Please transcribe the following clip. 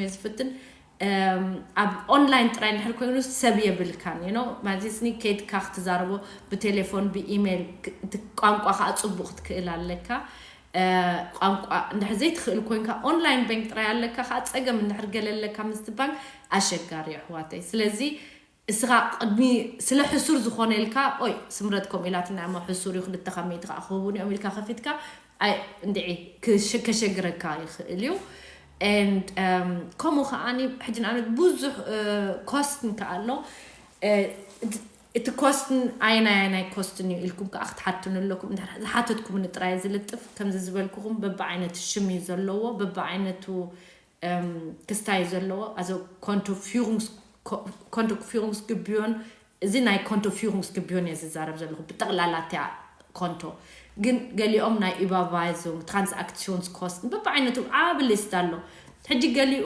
እየ ዝፍትን ኣብ ኦንላይን ጥራይ እንድሕር ኮይኑ ሰብ የብልካን ዩ ማለት ኒ ከይድካ ክትዛረቦ ብቴሌፎን ብኢሜይል ቋንቋ ከዓ ፅቡቅ ክትክእል ኣለካ። ቋንቋ እንድሕር ዘይትኽእል ኮይንካ ኦንላይን ባንክ ጥራይ ኣለካ ከዓ ፀገም እንድሕር ገለ ኣለካ ምስቲ ባንክ ኣሸጋሪ ኣሕዋተይ። ስለዚ እስኻ ቅድሚ ስለ ሕሱር ዝኾነ ኢልካ ኦይ ስምረት ከምኡ ኢላትና እሞ ሕሱር እዩ ክልተ ካብ ሚእቲ ከዓ ክህቡን እዮም ኢልካ ከፊትካ እንድዒ ከሸግረካ ይኽእል እዩ። ከምኡ ከዓኒ ሕጂ ንኣብነት ብዙሕ ኮስትን ከኣሎ እቲ ኮስትን ኣየናይ ኣየናይ ኮስትን እዩ ኢልኩም ከዓ ክትሓቱን ኣለኩም። ዝሓተትኩም ንጥራይ ዝልጥፍ ከምዚ ዝበልኩኹም በብዓይነቱ ሽም እዩ ዘለዎ፣ በብዓይነቱ ክስታይ ዘለዎ ኣዞ ኮንቶ ፊሩንግስ ግቢዮን እዚ ናይ ኮንቶ ፊሩንግስ ግቢዮን እየ ዝዛረብ ዘለኹ ብጠቕላላ እቲያ ኮንቶ። ግን ገሊኦም ናይ ኢባቫይዞ ትራንስኣክሽንስ ኮስት በብዓይነቱ ዓብ ሊስት ኣሎ። ሕጂ ገሊኡ